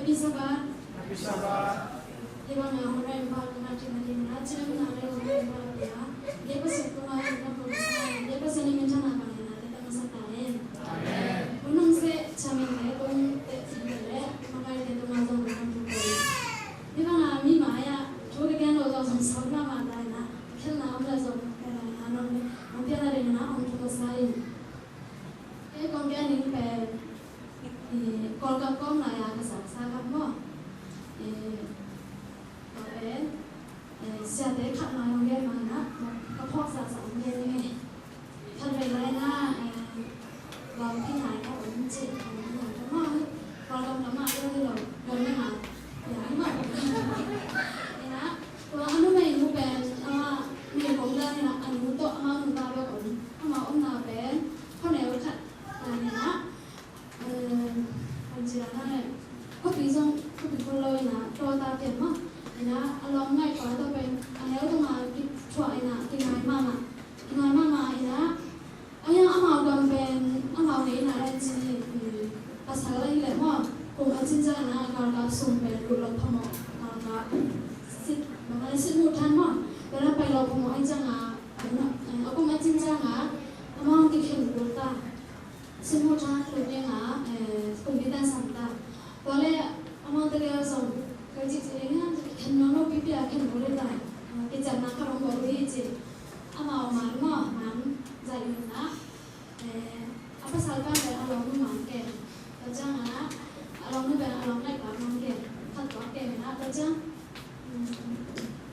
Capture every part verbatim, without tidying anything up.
Happy Sabbath. Happy Sabbath. Hih bangah Honorary Department a tina dingin a, cidamna le Honorary Department a, Dia Pasian tungah in a pumsa, Dia Pasian in minthanna bangin a, teta masa ta hen. Amen. Hun hong seh, chamin le, kong teh cin le, makaite tungah zong hong tu ko. Hih bangah mi mai-ah thu ka gen lo zong sawt mahmah ta in a, khelhna om le zong, eh, a nong, nong piakna dingin a, hong thu masa in. Kei kong gen ding pen, eh, Kawlgam kawm lai-a ka zaksa gam maw. Eh, tua pen, eh, siate khat lai hong gen ma in a, ka phawk zaksa hong gen ding e. Khat vei lai in a, eh, Lawmpi nai ka om ci, Lawmpi nai ka maw, Kawlgam ka mah lo hi lo, gam ni ma. Ya, ni ma. Ina, tua a numeinu pen, amah, mi kong lai ina, a nu tawh amah nungta bek om, amah omna pen, khuaneu khat, a, ina, eh, kan ci dan a le, khuapi zong, khuapi khol lo ina, tua ta pian maw. Ina, a lawm ngaih pa tawh pen, a neu tungah kithuah ina, kingai mahmah. Kingai mahmah ina, a hiang amau gam pen, amau ngeina pen ci, mm, pasal la hi leh maw. Kum a cin ciang ina, galkap sum pen, lut lo phamawh, galkap sit, bang a le sit muh than maw. Tua le pai lo phamawh ahih ciang a, a kum a cin ciang a, amau kikhen kul ta. Sit muh than lut ding a, eh, kumpi tan sam ta. Tua leh amau tegel zong, kei ci ci ding a, khen nuam lo pipi a khen kul ding ta. Eh, kiciamna khat hong bawl uh hi ci. Amau man maw, man zaih in a. Eh, a pasal pan pen a lawmnu man kem. Tua ciang a, a lawmnu pen a lawm ngaih pa man kem. Khat tua kem in a, tua ciang, mm,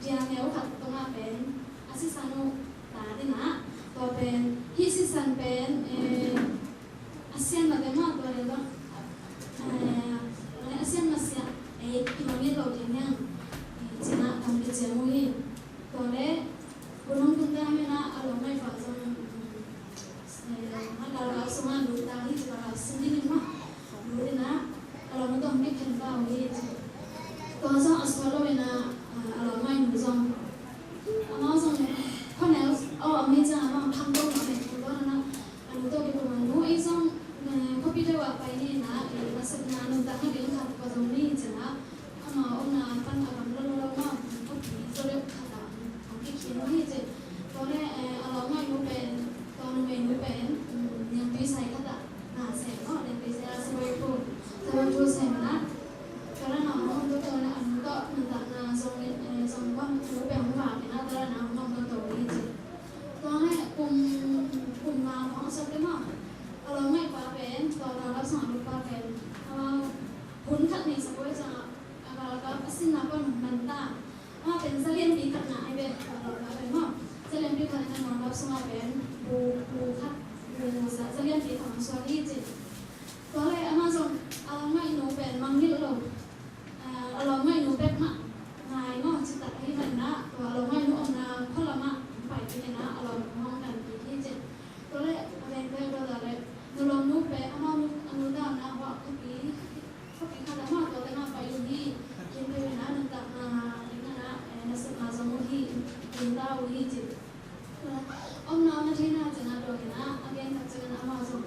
dia neu khat tungah pen, a sisan uh ta ding a, tua pen, hih sisan pen, eh, a sian mah te mah tua ding bang, eh, a sian mah siah, eh, i mangit lo ding hiang, eh, ci-in a kam kiciam uh hi. Tua leh, hun hong tung ta hi in a, a lawm ngaih pa zong, mm, eh, a galkap sungah lut ta hi ci, galkap sung ding in mah. Lut in a, a lawmnu tawh hong kikhen ta uh hi ci. Tua zong a suak lo in a, a lawm ngaihnu zong. Amau zong, khuaneu, aw, a mi ciang amau khangto mah pen, tua in a, a nu tawh kikum a, nu ei zong, eh, khuapi deuh ah pai ni in a, eh, nasepna nuntakna ding khat ko zong ni ci in a, amau omna pan a gam lo lo lo mah, khuapi zaw deuh khat ah, hong kikhin uh hi ci. Tua leh, eh, a lawm ngaihnu pen, tua numeinu pen, mm, niangtui sai khat ah, na sem maw, niangtui sai a, Sabbath thu, Sabbath thu sem in a. Tua leh na hong tua tua leh a nu tawh nuntakna zong, eh, zong wan thu pen hong vak in a, tua leh na hong om tua tua hi ci. Tua leh kum, kum nga hong a suak te maw. A lawm ngaih pa pen, tua galkap sung a lut pa pen, amau hun khat nei sa kua ciang a, a galkap a sinna pan man ta. Amah pen zalianpi khat ngah hi ve, a lawm ngaih pen maw. Zalianpi khat in a, galkap sungah pen bu, bu khat, bu za, zalianpi khat hong suak hi ci. Tua leh amah zong a lawm ngaihnu pen mangngilh lo. Ah, a lawm ngaihnu bek mah ngai maw, citak ahih manin a, tua a lawm ngaihnu omna khua lamah pai dingin a, a lawmnu hong kan kik hi ci. Tua leh a veng pen tua leh, nu lawmnu pen amau nu, a nu dan a, hua khuapi, khuapi khat ah mah tua tengah pai uh hi. Kim pen a, nuntakna ding a, eh, nasepna zong uh hi, kim ta uh hi ci. Omna om a theihna ciangin a dawng in a, a gen tak ciangin a amah zong,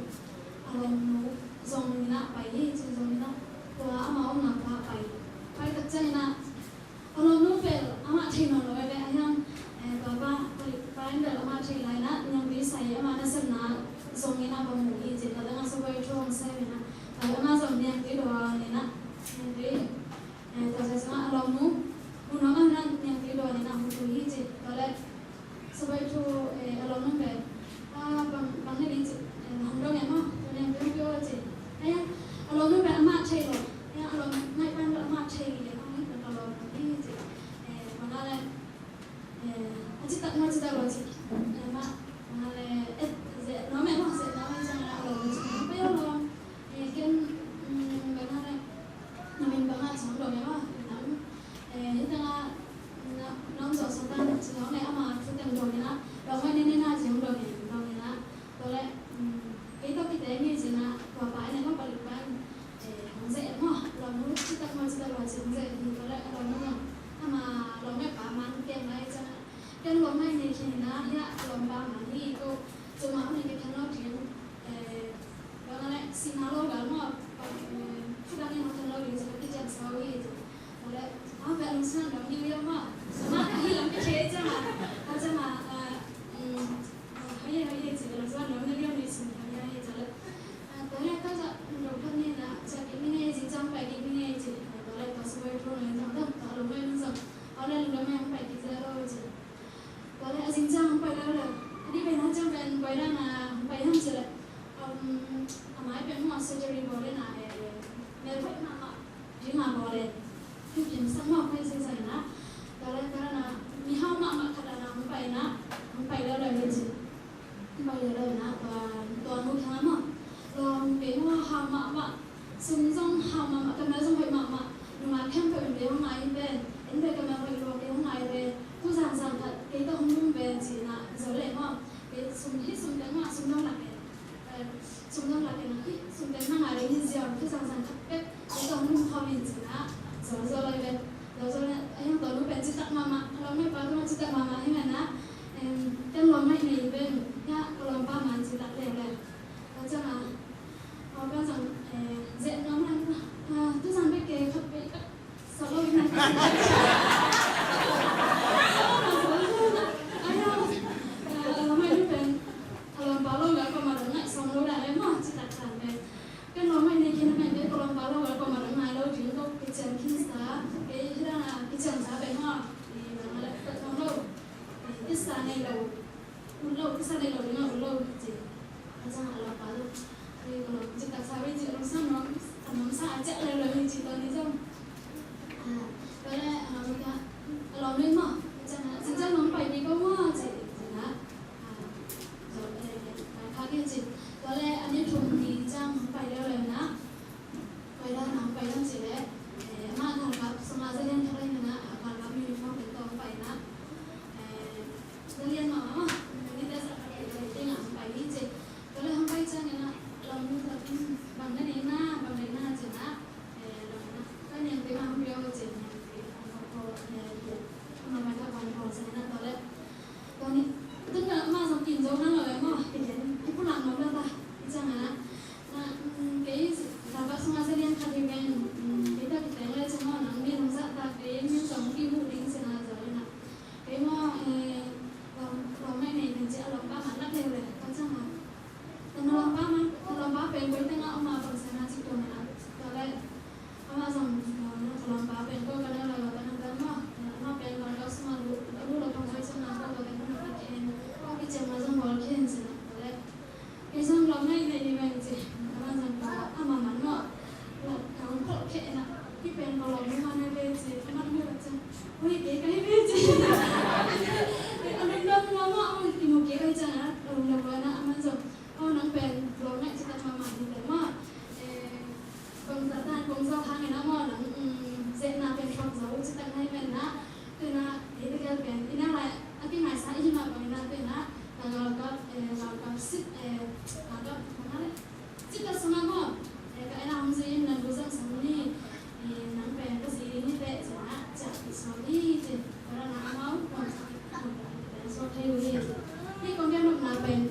a lawmnu zong in a pai hi ci, zong in a, tua amah omna khua pai. Pai tak ciangin a, a lawmnu pen amah thei nawn lo ve ve a hiang, eh, tua pa, palik pa in bel amah thei lai in a, niangtui sai amah nasepna zong in a va mu hi ci, tua teng a Sabbath thu hong sem in a, tua amah zong niangtui dawn in a, niangtui, eh, tua sai sungah a lawmnu, mu nuam a in a niangtui dawn in a hong tu hi ci, tua leh, Sabbath thu, eh, a lawmnu pen, ah, bang, bang hi ding ci, eh, hong dong e maw, tua niangtui hong pia ci. Ahi a, a lawmnu pen amah thei lo, ahi a, a lawm ngaih pan amah thei hi leh, amah hi pen ka lawm hi ci. Eh, bang a leh, eh, a citak maw citak lo ci. Eh, mah, bang a leh, eh, ze, nuam e maw, ze, nuam e ciang a lawm ci. Hong pia lawm, eh, ken, mm, bang a leh, na min bang a ci hong dong e maw, nam. Eh, hih tengah na, na hong zawh sawt dan ci hong leh ama thu teng dong in a, dong mai nene na ci hong dong in, dong in a, tua leh, um, kei tawh kite ngi ci in a, tua pa in a, tua palik pa in, eh, hong zeh maw, lawmnu citak maw citak maw ci hong zeh hi, tua leh a lawmnu zong, ama lawmnu pa man kem lai ciang a, ken lawmnu nei khin in a, hih a lawmpa man hi ko, cuma hong nei kei khen lo ding, eh, bang a leh, sihna lo gal maw, eh, thudang in hong khen lo ding ci a, kiciamsa Lungsuan lam liuliau maw. Sungah ahi lam ka thei ciang a, a ciang a, a, um, a, hoi e, hoi e ci, lungsuan lam liuliau ni sin, hoi e, hoi e ci le. A, tua le ka za, ro phat ni na, za ki mi ngei ci, ciang pai ki mi ngei ci. A, tua le tua sung wai thu na zong, tua lo mai zong. A le lungdam mai hong pai ki za lo ci. Tua le a zing ciang hong pai leu le. A di pen ha ciang pen pai dan a hong pai hang ci le. Um, a mai pen hong a surgery bawl le na, eh, mel hoih mahmah. Ding a bawl le. Hih pen sang mawk pai sai sai na. Tua le tua le na, mi hau mahmah khat a na hong pai na. Hong pai leu le le ci. Hong pai leu le na, tua, tua nu kiang a maw. Lawm kei maw, hau mahmah. Sum zong hau mahmah, ka mel zong hoih mahmah. Nungak khempeuh in vei hong ngai in ven. En ve ka mel hoih lua kei hong ngai ve. Tu zan zan khat kei tawh hong lum ve ci na zo le maw. Kei sum, hih sum teng mah sum dong lak in. Eh, sum dong lak in hih sum teng na ngai le hi ziau. Tu zan zan khat pek kei tawh hong lum khawm in ci na. Zo zo lai ve. Zo zo lai. A hiang tawh nu pen citak mahmah. A lawm ngai pa tu mah citak mahmah hi mah na. Em, ken lawm ngai nei ve. Ya, ka lawm pa man citak le le. Ka ciang a. Aw, ka zang, eh, zeh nuam lai, ah, tu zang bek kei khat bek, ah, sa lo in. Ai, ah, ah, mai tu pen, a lawmpa lo la ko ma dong ngai sawm lo la le ma, ci tak tan pen. Ken lo mai nei ken mai pen ko lawmpa lo la ko ma dong ngai lo ding ko kician khin sa, kei hi la na kician sa pen ma, i ma la pen lo, i sa nei lo. Ut lo, kisa nei lo ding a ut lo ci. A ciang a lawmpa lo. Ei, ka lawm, ci taksa vei ci, a lawm sa nuam, a nuam sa a ciah leuleu hi ci tawh ni zong. A, tua le, a lawm ka, a lawm le maw. A ciang a, ci ciang nuam pai ding ko maw ci, ci na. A, tua le, pai kha ki ci. Tua le, a ni thum ni ciang pai leuleu na. Pai dan a, pai dan ci leh, eh, amah galkap sungah zalian khat ahi na, a galkap uniform pen tawh hong pai na, eh, zalian mahmah mah, nite zah khat ahi ding a hong pai hi ci. Tua leh hong pai ciangin a, lawm nu khat in bang na neih na, bang neih na ci na, eh, lawm na, ka niangte mah hong pia uh ci, niangte hong pia, eh, amah mah khat bang hong sa na tua leh. Tua ni, tun ka mah zong kin zo na lo e maw, kei ken, i pulak nuam lo ta, i ciang a na, na, mm, kei, galkap sungah zalian khat hi ven, mm, kei ta kiteng le ci maw, nang mi hong zahtak ding, mi zong kimuh ding ci na zo le na. Kei maw, eh, lawm, lawm mai nei ven ci a lawmpa man lak leu le, ka ciang a. Ka lawmpa man, ka lawmpa pen koi teng ah om a bangsan a ci tuan a. Tua leh, amah zong, ah, ka lawmpa pen ko ka neu lai lo ka neu dan maw. Amah pen galkap sungah lu, lu lo pang koi ciang a ko ka pen ko na ka khen. Ko kician ma zong bawl khen ci na. Tua leh, kei zong lawm ngai nei ni ven ci. Amah zong ko amah man maw. Lawm ka hong kholh kheh na. Hih pen ko lawm nu man ngai ve ci. Amah ngai ve ci. Ui, kei ka hi ve ci. A lungdam lua maw, ui, kimu kei ka hi ciang a. A lungdam lua na, amah zong. Aw, nang pen lawm ngaih citak mahmah hi teh maw. Eh, bangzah dan kong zak hangin ah maw nang, um, zehna pen thuak zo citak na hi pen ah. Tuna, eh, tegel pen, i neu lai, a kingaisa i hi mah bangin ah tuna, na galkap, eh, galkap sit, eh, galkap, bang a le, citak sungah maw. Eh, ka en a hong zui in nang bu zang sang ni, eh, nang pen ka zi ding hi teh, ciah, ciah, i suak hi, ciah, ka ra na amau, kong suak, kong suak thei uh hi, ciah. Hih kong gen nopna pen,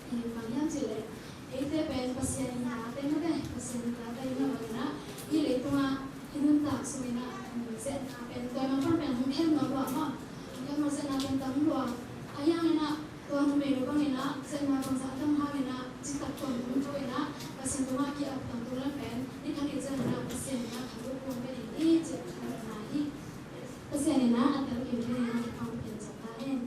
Eh, bang hiam cih leh, eite pen Pasian in tate mah teh, Pasian in tate in mah bangin ah, hih leitungah i nuntak sungin ah, um, zehna pen tua mah pan pen hong khen nawn lua maw. Hong khen nawn zehna pen tam lua. Ahi hangin ah, tua numei lo bangin ah, zehna bangzah a tam hangin ah, citak tuan tung tua in ah, Pasian tungah ki-ap tuan tung leng pen, ni khat ni ciangin ah, Pasian in ah, khat uh kuang pen in i cih na hi. Pasian in ah, a tel kim pen in ah, kipawlpih ciat ta hen.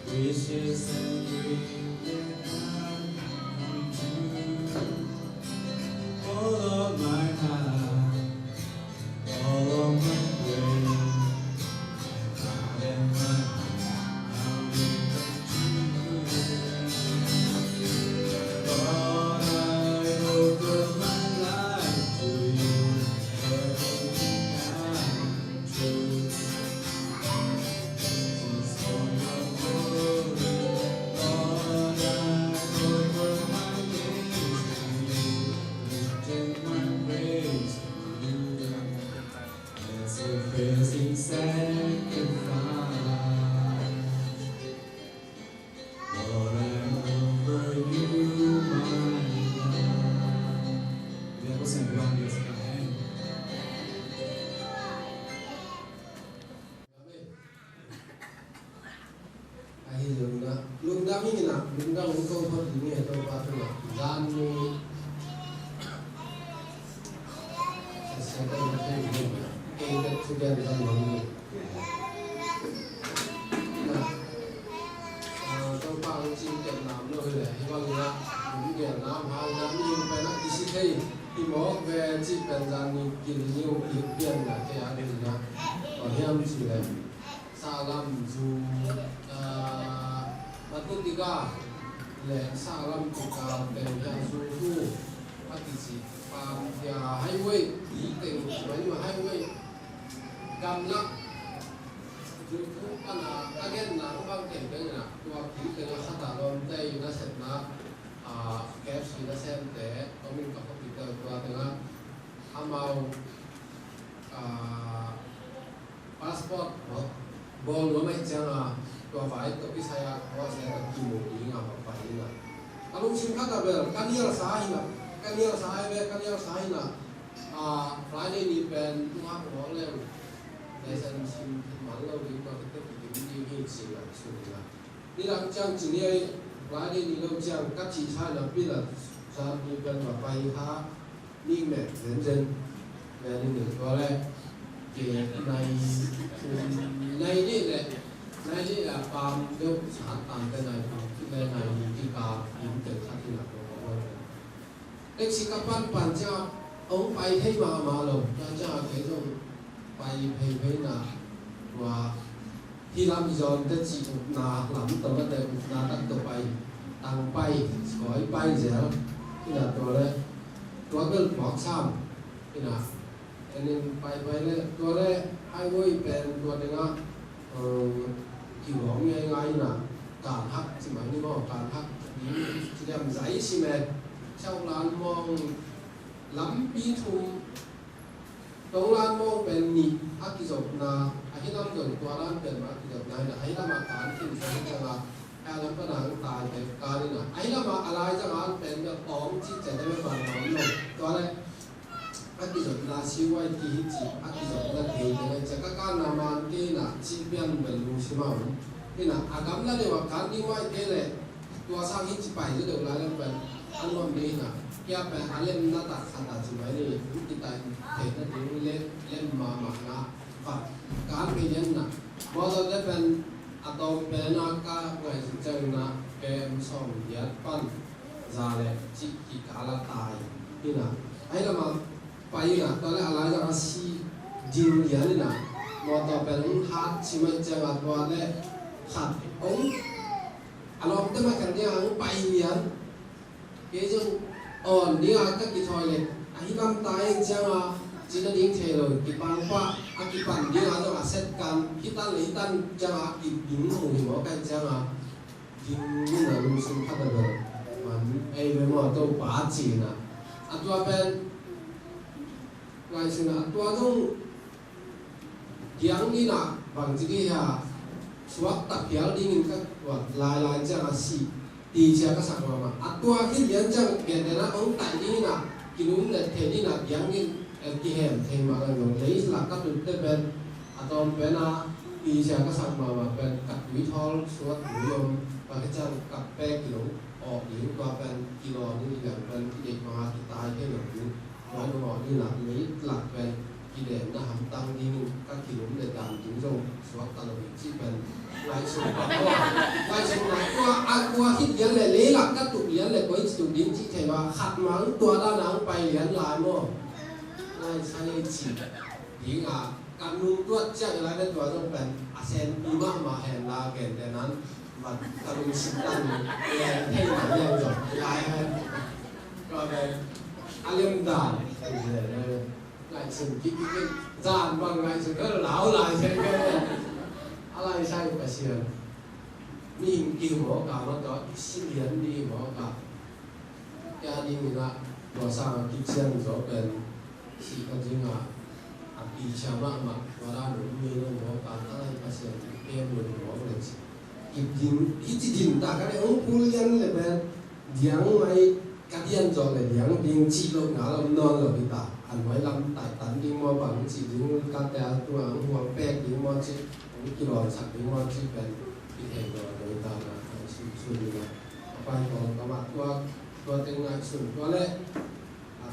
Wishes and dreams that come true. All of my heart, all of my way, heart and my heart, I'll give it to you. Lord, I offer my life to you. Everything I choose. Ahi zongin ah lungdam ing in ah, lungdam hong ko phot ding hi. Topa tungah zan ni siasia ko na thei ding hi. Kei bek thugen zan ni. Na, ah, Topa hong cing pen nam lo hi leh, hi bangin ah lunggelna hang na mi hong pen ah kisi thei hi mawk ve cih pen zan ni kil ni hong kik pian na kei a ding na. Aw hiam cih leh Sahlam zu, ah, Matutika le Sahlam Tika teng hiah zu thu a kici Pamtia highway, hi teng mah highway gamlak zu thu pan a, a genna bang teng teng na tua hi teng a khat a lawmte i nasepna, ah, K F C nasemte om in ka khawpite tua teng a amau, ah, passport bawl nuam ahih ciangin tua vai tawh kisai a khuasia tawh kimu ding a va pai in a, a lungsim khat ah bel ka nialsa hi in a, ka nialsa hi ve, ka nialsa hi in a, ah, Friday ni pen tung hak mawk leng license sim man lo ding tua khit tawh kikim ding hi ci in a sung in a. Nidang ciang ci ni ei, Friday ni lo ciang ka cihsa in a, pil a zan ni pen va pai kha, ning mek zenzen. Tua leh, ke nai, nai nih leh, nai nih leh a pam deuh sa tan te nai pam, le nai nih kikal in tel khat in a ko. Taxi ka pan pan ciang hong pai thei mahmah lo. Tua ciang kei zong pai phei phei na. Tua hih lam i zawn te cih upna lam tawh mate upna tak tawh pai. Tang pai, koi pai zel. Hi na tua leh tua bel puak sam. Hi na En in paipai le tua le highway pen tua dingah, eh, kihawm ngeingai ina, kan hak ci mai ni maw, kan hak ding ci liam zai si me. Siaulan mawng lampi thum, Tonglan mawng pen nih a kizopna, ahi lam zong tua lam pen mah a kizopna ina, ahi lamah kan khin zong hi ciangah, ahi lam pan a hang tai tek kan ina, ahi lamah a lai zangah pen bel awng ci ciate bel ban a om lo. Tua le a kizopna siuai ki hi ci, a kizopna thei te le cia ka kanna man kei na ci pian bel lu si ma om. Ina a gamla deuh a kan ding uai kei le tua sang hi ci pai zaw deuh lai lam pen a nuam ding ina. Kia pen a lemna tak khat a ci mai ni, hong kitai theihna ding le lem mahmah na vat kan kei lian na. Mawtaw te pen a tawm pen a ka ngaihsut ciangin a K M sawm giat pan za le cih kikal a tai. Hi na, ahi lamah pai hi na, tua le a laizang a si ding lian hi na. Mawtaw pen hong hat si mai ciangah tua le khat hong a lawmte mah khat ding a hong pai lian. Kei zong awn ding a ka kithawi le ahi lam tai ciangah cina ding thei lo, kipangpah a kipan ding a zong a set kan hitan le hitan ciangah a kiding mu hi maw kai ciangah. Ding in a lungsim khat a bel man ei ve maw Topa ci in a. A tua pen ngaihsun a tua zong diang in a bang ci dih hia suak tak phial dingin ka tuat lailai ciang a si ti cia ka sak mahmah. A tua khit lian ciang gentehna hong taih ding in a kilum let thei ding in a diang in kihem thei mah ka zong lei lak ka tut te pen a tawm pen a ti cia ka sak mahmah pen ka tui thawl suat tui om ka khe ciang ka pek kilong awk ding tua pen kilawm ding i lian pen i deih banga kitai thei lo ding. Tua i awk ding lak lei lak pen kidenna hamtang ding ka kilum le dan ding zong suakta lo hi cih pen ngaihsun pah maw. Ngaihsun pah, kua, a kua khit lian le leilak ka tuk lian le koi ci tuk ding cih thei lo a, khat mah ang tua dan ang pai lian lai maw. Ngaihsun hi cih ding a, ka nung tuat ciang lai le tua zong pen a senpi mahmah hen la, gentehna in vat ka lungsim dan len thei mah lian zong lai hen. Tua pen a liam dan ngaihsun kik kik in, zan bang ngaihsun kik lau lai sia kik in. A lai sai Pasian. Mihing kihmu ka mah tawh, i si lian ding mu ka. Kei a ding in a, tua sang a kician zaw pen, si ka ding a, a pi cia mahmah, tua la nung mi nung mu ka, a lai Pasian, kei mu nung mu le ci. Kip ding, i ci ding ta ka le, ong pul lian le pen, diang mai, ka dian zawh le diang ding cih loh ngal om nawn lo hi ta. A nuai lam taitan ding maw, bang cih ding, ka tea tua ang huam pek ding maw cih, ang kilawmsak ding maw cih pen i thei nawn lo hi ta na, a sum sum ding a. A pai kawng ka mah tua, tua teng ngaihsun tua le. A,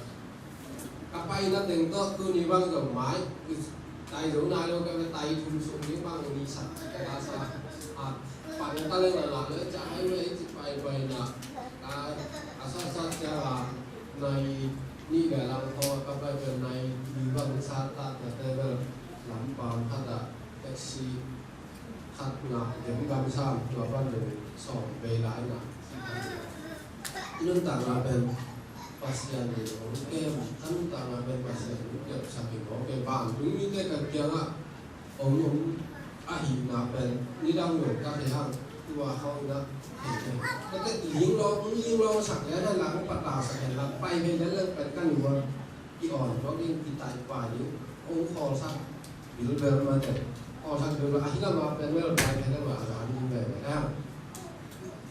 ka paina teng tawh tuni bang zong mai, tai zo nai lo ka ve, tai thum sung ding bang ni sak ka la sa. A, pang ka le la la le ca hai ve ci pai pai na. A, a sa sa cia la nai ni ga lang tho ka pai pai nai ni bang sa ta ta te ve lam pang khat a taxi khat ngah ding gamsam tua pan ding sawm vei lai na. I nuntakna pen Pasian in hong kem, a nuntakna pen Pasian in hong kepsak hi maw, kei vantung mite ka kiangah hong om ahihna pen nidang lo ka thei hang tua hong na thei thei. Ka teh linglawng, linglawng sak lian hen lang, pata sak hen lang, pai vei lian lang pen ka nuam. I awn bawk ding, i tai pai ding, ong khawlsak bilbel mate. Khawlsak bilbel, a hi lam a pen bel pai pen bel a zan ding bel bel.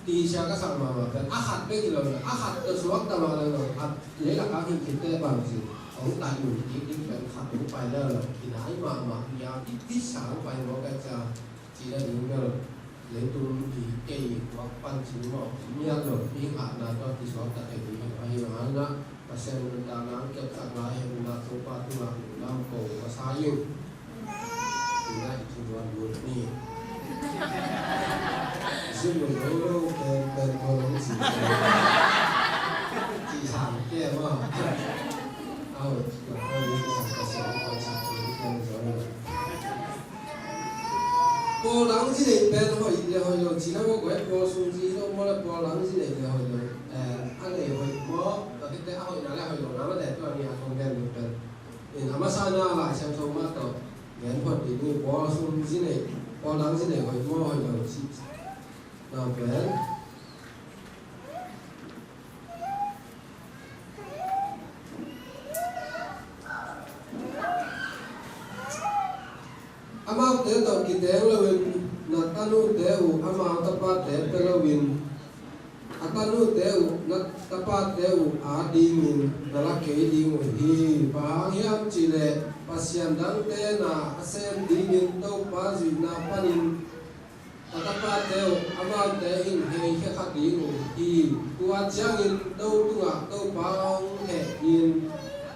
Ti sia ka sak mahmah pen, a khat bek hi lo, a khat ka suak ta mah lo, a leilak a khin khit te bang ci. Ong tai mun kik ding pen khat ong pai lo lo, kinai mahmah, ya kik kik sang pai mawk a cia. Ci na ding bel, leitung i kei kuak pan cing maw, mial lo, mi hahna tawh kisuak ta thei ding hi. Ahi hangin ah, Pasian nuntakna ang kepsak lai hen, na Topa tungah lungdam ko masa ing. Ci na i thunuan lut ni. Zim lo lo lo, pen, pen ko lo ci. Ci sang ke maw. Au, ci sang Pasian ko sa ko pen zo lo. Pawl dang zi nei pen hoih le hoih lo cih na maw, guai pawl sung zi lo maw le pawl dang zi nei le hoih lo. Eh, a nei hoih maw, tua khit teh a hoihna le hoih lohna mah teh tua ni a thong gen pen. In a masa na Lai Siangtho mah tawh gen phot ding uh, pawl sung zi nei, pawl dang zi nei hoih maw hoih lo cih na pen. Amaute tawh kiteng loin na tanute uh amau tapate pia loin, a tanute uh na tapate uh adingin na la kei ding uh hi. Bang hang hiam cih leh pasian dangte na a sem dingin Topa zuihna panin a tapate uh amaute in heikhia kha ding uh hi. Tua ciangin no tungah Topa hong heh in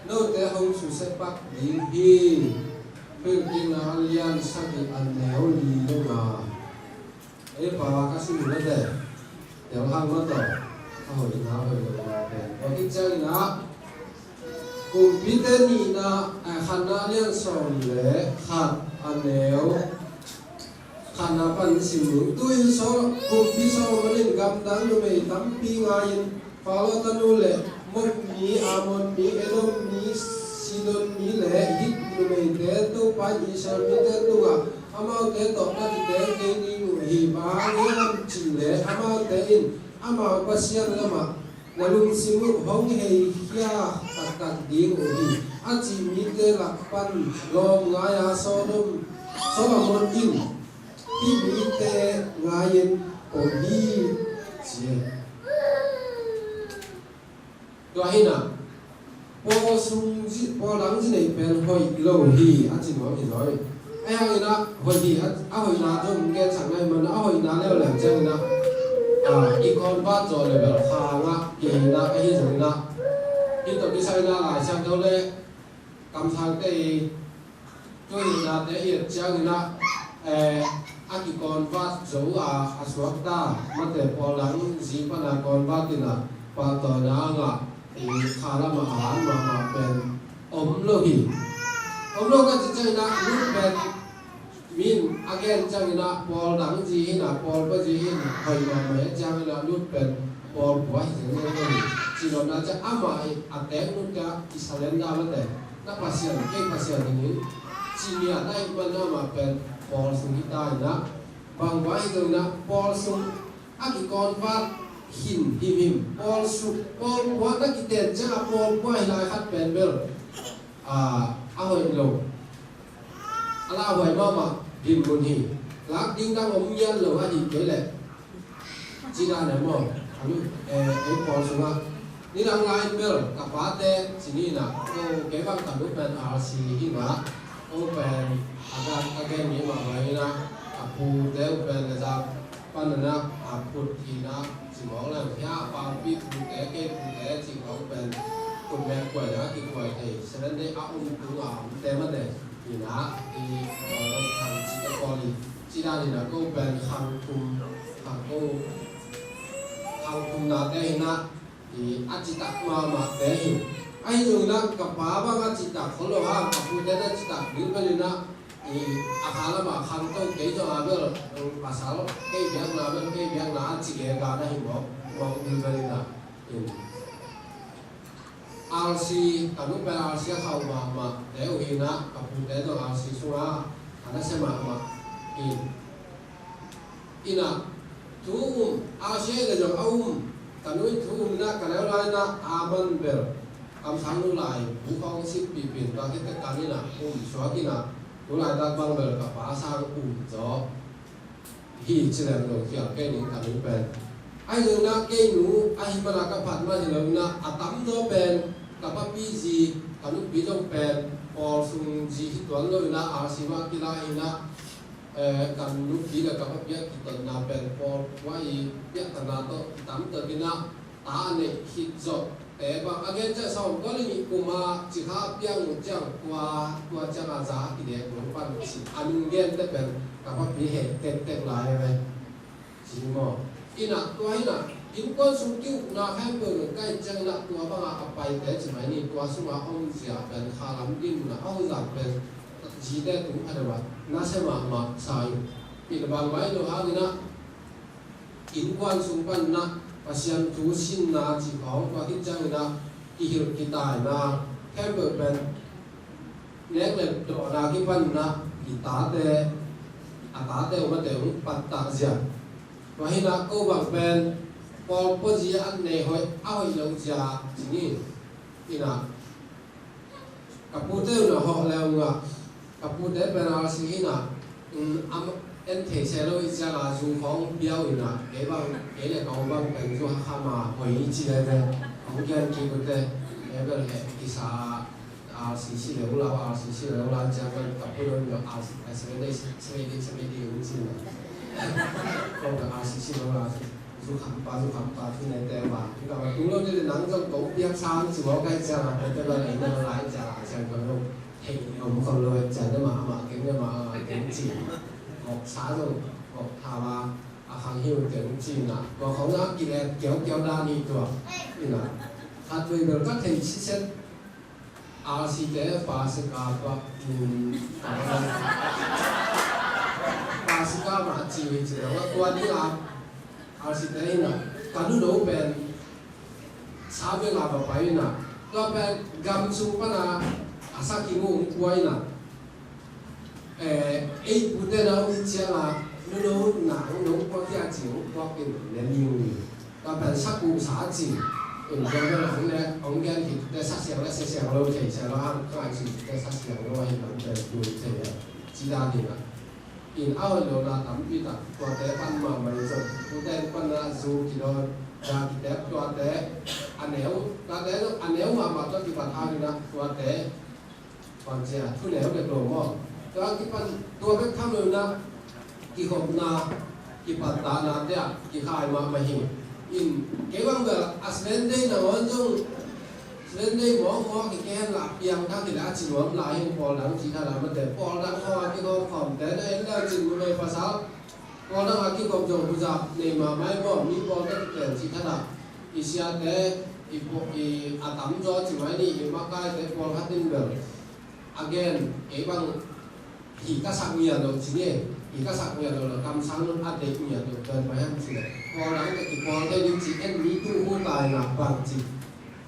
note hong susia pak ding hi. Pilkina a lian sagih a neu li le nga. Ei pa ka sim le de. Tel hang ma tawh a hoihna hoih lo na pen. Tua khit ciangin ah Kumpite nihna, eh, khatna lian sawm le khat a neu khatna pan sim ning. Tu-in Sol-, Kumpi Solomon in gamdang numei tampi ngai-in Faro tanu le Moab mi, Ammon mi, Edom mi, Sidon mi le Hit numeite Topa in Israel mite tungah amaute tawh na kiteng kei ding uh hi. Bang hang hiam cih leh amaute in amau Pasian lamah na lungsim uh hong heikhia taktak ding uh hi, a cih mite lak pan lawm ngai-a Sodom, Solomon in hih mite ngai-in pom hi, ci hi. Tua hi-in ah, pawl sung zi, pawl dang zi nei pen hoih lo hi, a ci nuam hi zaw hi. Ahi hangin ah hoih hi, a, a hoihna zong gensak nai man a, a hoihna leuleu ciangin ah, a, i convert zawh level khang ah, i hihna ahi zongin ah, hih tawh kisai-in ah Lai Siangtho le Kamsangte i tuihunnate i et ciangin ah, eh, a kiconvert zo a, a suakta, mate pawl dang zi pana convert in ah, pahtawina a ngah i kha lam a an mahmah pen om lo hi. Om lo ka cih ciangin ah, Ruth pen min a gen ciangin ah, pawl dang zi hi in ah, pawl pua zi hi in, hoih mahmah hi ciangin ah, Ruth pen pawl pua hi zen zen hi. Ci nopna ciang amah i a tek nung ciang i surrender mate, na Pasian, kei Pasian hi ning, ci ngiat ahih manin amah pen pawl sung hi ta in ah, bang pua hi zongin ah, pawl sung a kiconvert himhim hi. Pawl sung, pawl pua na kiten ciang a, pawl pua hi lai khat pen bel, ah, a hoih lo. A lauhuai mahmah dinmun hi. Lak ding dang om ngian lo ahih kei leh, ci dan e maw? A nu, eh, ei pawl sungah nidang lai in bel ka pate ci ni in ah, oh, kei bang ka nu pen R C hi in ah, oh, pen a gen, a gen ngei mahmah in ah, a pute uh pen a zak pan in ah, a phut hi in ah, ci mawk leng hia, a pangpi pute, kei pute ci mawk pen, phut mek kuai in ah kikuai thei, Seventh Day a om tung a omte mate hi in ah, i, eh, khang ci ka pawl hi. Ci dan in ah ko pen khang thum, khang ko, khang thumnate hi in ah, i, a citak mahmahte hi. Ahi zongin ah ka pa bang a citak khol lo hang, ka pute na citak ding bel in ah, i, a kha lam a khangto kei zong a bel, um, pasal kei biakna bel, kei biakna a ci kei ka na hi mawk, mawk ding bel in ah. In. R C, ka nu pen R C a khauh mahmahte uh hi in ah, ka pute zong R C sungah a nasia mahmah hi. In ah, thu um, R C a hi leh zong a um, ka nu in thu um in ah, ka neu lai in ah, a man bel, kamsang nu lai, bu khawng sitpihpih in, tua khit teh kan in ah, um suak in ah, tu laitak bang bel ka pa sang um zaw hi ci leng dong khial kei ning ka nu pen. Ahi zongin ah kei nu ahih manin ah ka phat mah hi lo in ah, a tamzaw pen ka papi zi, ka nupi zong pen pawl sung zi hi tuan lo in ah, R C mah kila hi in ah, eh, ka nupi le ka papi a kitotna pen pawl pua i piaktanna tawh kitamtak in ah, ta a neih khit zawhte bang a gen ciang sawmkua le nih kum a cikha a piang uh ciang tua, tua ciang a za a kidek uh pan ci a nung gente pen ka papi heh tektek lai a ve. Ci maw? In ah tua in ah innkuan sung ki-ukna khempeuh nung kai ciang in ah tua bang a a paite ci mai ni, tua sung a om zia pen kha lam ding in ah a hong zak pen zite tung kha deuh a nasia mahmah sa in. In ah bang mai lo hang in ah innkuan sung pan in ah Pasian thu sinna ci khawng tua khit ciang in ah kihilh kitaina khempeuh pen nek le dawhna kipan in ah i tate, a tate uh mate hong pattah zia. Tua hi in ah ko bang pen pawl pua zi a nei hoih, a hoih lo zia ci ni. In ah ka pute uh na hawh le uh ngah, ka pute pen R C hi in ah, um, am, en thei se lo i ciang a zu khawng pia uh in ah, kei bang, kei le ka u bang pen zu hakha ma hoih i ci le te, hong kian kik uh te, kei bel heh kisa, R C si le uh lau, R C si le uh lau ciang bel ka pu lo in ah, R C, eh, Seventh Day, Seventh Day, Seventh Day hong ci in ah. Ko bel R C si le uh lau, zu kham pa, zu kham pa, thu ne te ba. Ka ba tung lo te nang zong ko piak sang ci mawk kai ciang a, te te ba lei na lai ciang a, ciang ko lo. Hei, om ko lo ciang ne ma, ma keng ne ma, ma keng ci. Mawk sa zong, mawk tha ba, a khang hiu keng ci na. Mawk khong na ki le kiau kiau da ni tua. Ina. Khat vei bel ka thei si set. R C te pasika pa, um, pasika ma ci hi ci lo, tua ding a, R C te in ah, ka nu no pen, sa beng a va pai in ah, tua pen gam sung pan a, a sak hi mu hong kua in ah, eh, ei pute na hong it ciang a, nu no na hong no kua kia ci hong kua in ne ling ling. Ka pen sa ku sa ci. In tua bel hong le, hong gen hi te sa siang le sa siang lo thei sia lo hang kai ci te sa siang lo hi lam pen tu thei a. Ci da hi na. In a hoi lo na tampi ta. Tuate pan ma mai zo. Tuate pan na zu ki lo. Da ki te tuate. A neu. Tuate a neu ma ma to ki pan a ni na. Tuate. Bang cia, thu neu bek lo maw. Tua kipan, tua bek tham lo na, kikhopna, kipattahna te ah, kikhai mahmah hi. In, kei bang bel, a Seventh Day nangawn zong, Len dei mawkmawk hi kei hen la, piangthak hi leh a ci nuam lai hi. Pawl dang cih thadah mate, pawl dang khawng a kikhawm khawmte na en leu cin numei pasal pawl dang a kikhawm zong huzap nei mahmah hi maw? Mi pawlkhat pen cih thadah i siate, i paw-, i a tamzaw ci mai ni, i makaite pawlkhat in bel a gen, kei bang hi ka sak ngiat lo ci ni, hi ka sak ngiat lo, kamsang lo a deih ngiat lo, pen bang hiam cih leh pawl dang tawh kipawl thei ding ci, en mi tu hu tai na bang ci.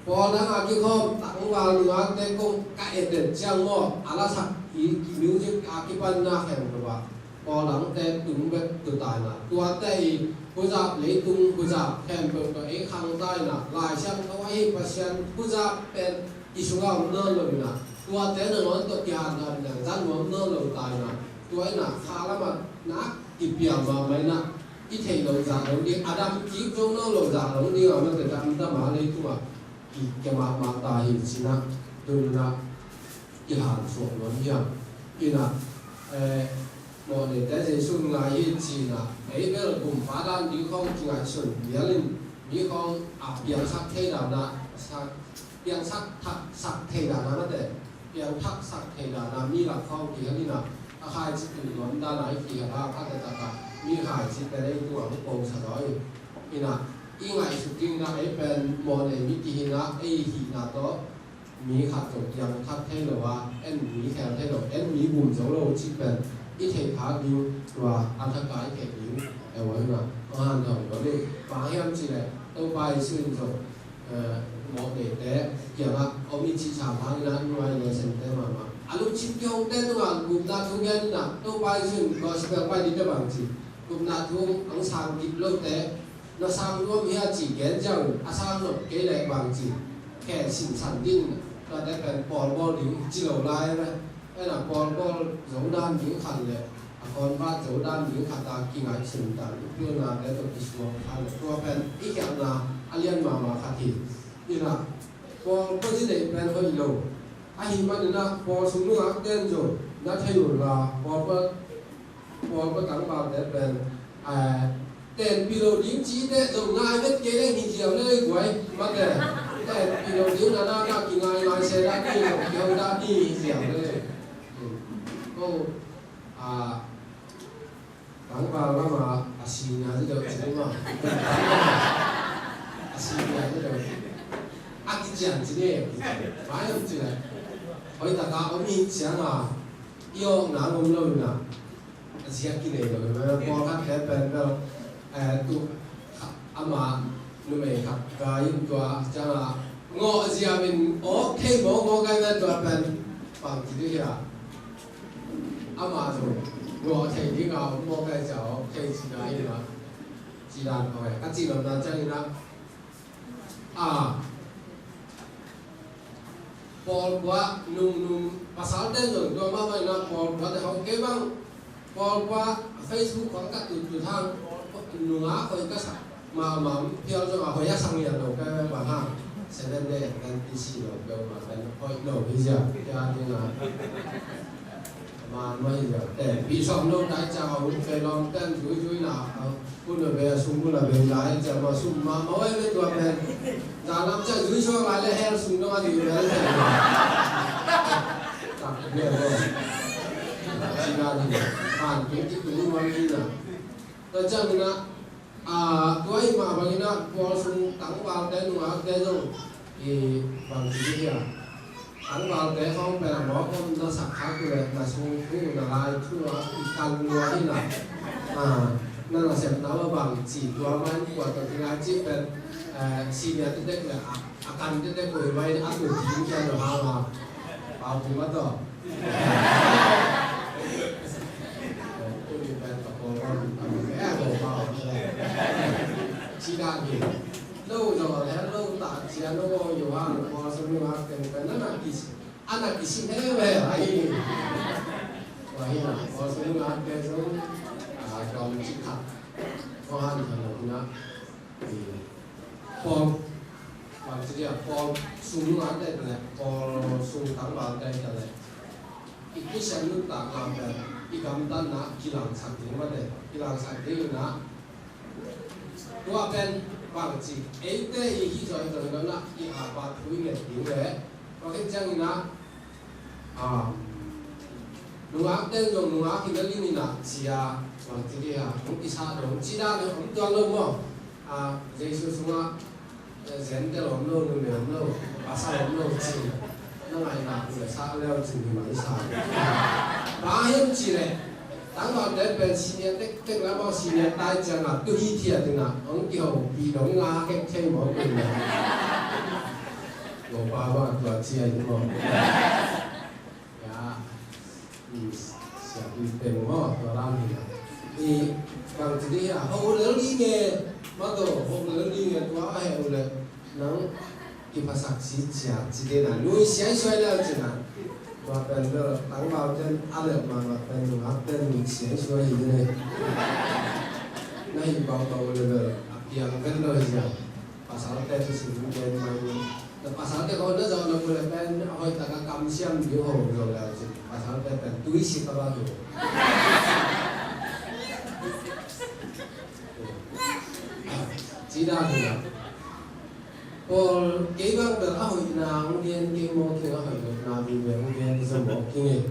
Pawl dang a kikhawm tangval nungakte kong ka et et ciang maw, a lasak i music a kipanna khempeuh ah pawl dangte tung bek tu tai na, tuate i huzap, leitung huzap khempeuh tawh ei khang tai na, Lai Siangtho ahi Pasian huzap pen i sungah om nawn lo hi na, tuate nangawn tawh kihanthawn in zat nuam nawn lo tai na, tua in a kha lamah na kipial mahmah in a, i theih loh zah lo ding, a dam kik zo nawn lo zah lo ding a, mate, dam dam a leitungah i kia mahmah ta hi ci-in a, tun in a i hansuah nuam hiam? In a, eh, Mawhnei te Jesu in ngai hi ci-in a, ei bel kumpa dan ding khawng kingaihsun vial in, mi khawng a piangsak thei dan a, sak, piangsak thak sak thei dan a, mate, piangthaksak thei dan a mi lak khawng kihel in a, a khaici tu nuam dan a i kihel a, a taktak a mi khaici pen ei tu a hong posa zaw hi. In a, i ngaihsut ding in a, ei pen Mawhnei mi kihi in a, ei hihna tawh mi khat zong piangthak thei lo a, en mi khel thei lo, en mi gum zo lo cih pen i theih khak ding, tua a thak a i theih ding, ei ua hi in a, hong hanthawn nuam hi. Bang hiam cih leh Topa Jesu in zong, eh, Mawhneite kiangah om i cih sam hangin a, nuai le sente mahmah, a lungsim kihongte tungah gupna thu gen in a, Topa Jesu in gospel pai ding teh bang ci, gupna thu hong sang kip lote na sang nuam hia ci gen ziau in, a sang nop kei leh bang ci, khe sinsan ding, tuate pen pawl bawl ding ci lo lai ve. En a, pawl bawl zo dan ding khat leh a convert zo dan ding khat a kingaihsun dan, i pilnate tawh kisuak kha leh, tua pen i khialhna a lian mahmah khat hi. In a, pawl pawlzi deih pen hoih lo. Ahih manin a, pawl sung nungakte in zong na thei un la, pawl pawl, pawl pawl tangvalte pen, eh, tenpih lo ding cihte zong ngai vet kei leng hi ziau le guai, mate. Tenpih lo ding na na na kingai ngai se dan ni, zong kihel dan ni hi ziau le. Ko, ah, tangval lam a, a senior ci deuh ci deuh ma. A senior ci deuh. A kician ci deuh. Mai om ci leh, hoih tak a om hi ciang a, i awkna om lo in a, a ziak kinei lo hi. Pawlkhatte pen bel, eh, tu, ama numei khat gai in tua ciang a, ngawh ziau in awk thei mawkmawk gai ve, tua pen bang ci ding hia? Ama zong ngawh thei ding a om mawk gai, cia awk thei ci ngai in a, ci dan khawng e. Ka cih nopna ciangin a, a, pawlkua nungnung, pasalte zong tua mahmah in a, pawlkuate hong, kei bang pawlkua Facebook khawng ka tuttut hang, nunga hoih ka sa mahmah, phial zong a hoih a sa ngiat lo ka bang hang, Seventh Day Adventist hi lo peuhmah pen hoih lo hi zia, kia ding a. Man mah hi zia, tenpih sawm lo tai ciang a hun kei lawm ten zuizui na, hun a ve a sum hun a ve lai ciang mah sum mah mah, oi, ve tua pen. Zan lam ciang zui suak lai le hell sung dong a ding ve. Tak bia lo. Ci dan hi. Han tung ci tung nuam hi na. Tua ciangin a, a, tua ahih mah bangin a, pawl sung tangvalte nungakte zong, i, bang ci ding hia? Tangvalte khawng pen a mawk om na sak khak uh leh na sung thu, na lai thu a i kan lua hi na. A, na nasepna uh a bang ci, tua mah in kua tawh kingai cih pen, eh, senior te tek leh a, a kan te tek uh hi mai, a tut ding kia lo hang a. Pau pum a tawh. Ci dan hi. Lo zong a hel lo ta cia lo, Johan, Paul sung nungak teng pen na na kis, a na kisi he ve ahi. Tua hi na, Paul sung nungak teng sung, a, dom ci khat. Johan khat lo na. Paul, bang ci dia, Paul sung nungak teng le, Paul sung tangval teng le. I Khristian nuntakna pen i gamtatna kilangsak ding mate, kilangsak ding in a, tua pen Bang ci, eite i hi zaw i zaw i lo na i a bat thui ngen ding le. Bang hih ciangin ah, a, nungak ten zong nungak hi na ding in ah cia, bang ci dih a, hong kisah dong ci dan hong tuan lo maw. A, Jesu sungah, eh, Gentile om lo, numei om lo, pasal om lo ci. Na ngaihna uh le sah leu cin hi mah i sa. Bang hiam ci le, tangvalte pen senior tektek lam aw, senior tai ciangah tu hi thia dingah hong kihopih dong nga kek thei mawk un le. Lo pa bang tua cia hi maw. Ya. Siapi peng maw, tua lam hi a. I bang ci dih a, ho lel ding e, ma to, ho lel ding e, tua a he u le, nang kiphasak si cia, ci dih na, lui siaisuai le ci na. Tua pen le, tangval ten a le ma, tua pen nungak ten lui siaisuai hi dih ne. Na hi bang bang le le, a piang pen lo hi a. Pasal te tu si ding pen mai. Na pasal te ko na zong na ku le pen a hoih taka kamsiam ding ho zong le ci. Pasal te pen tui si ka ba tu. Ci da ding a. Paul kei bang bel a hoih na hong gen kei maw kei a hoih na bi bel hong gen zong maw kei.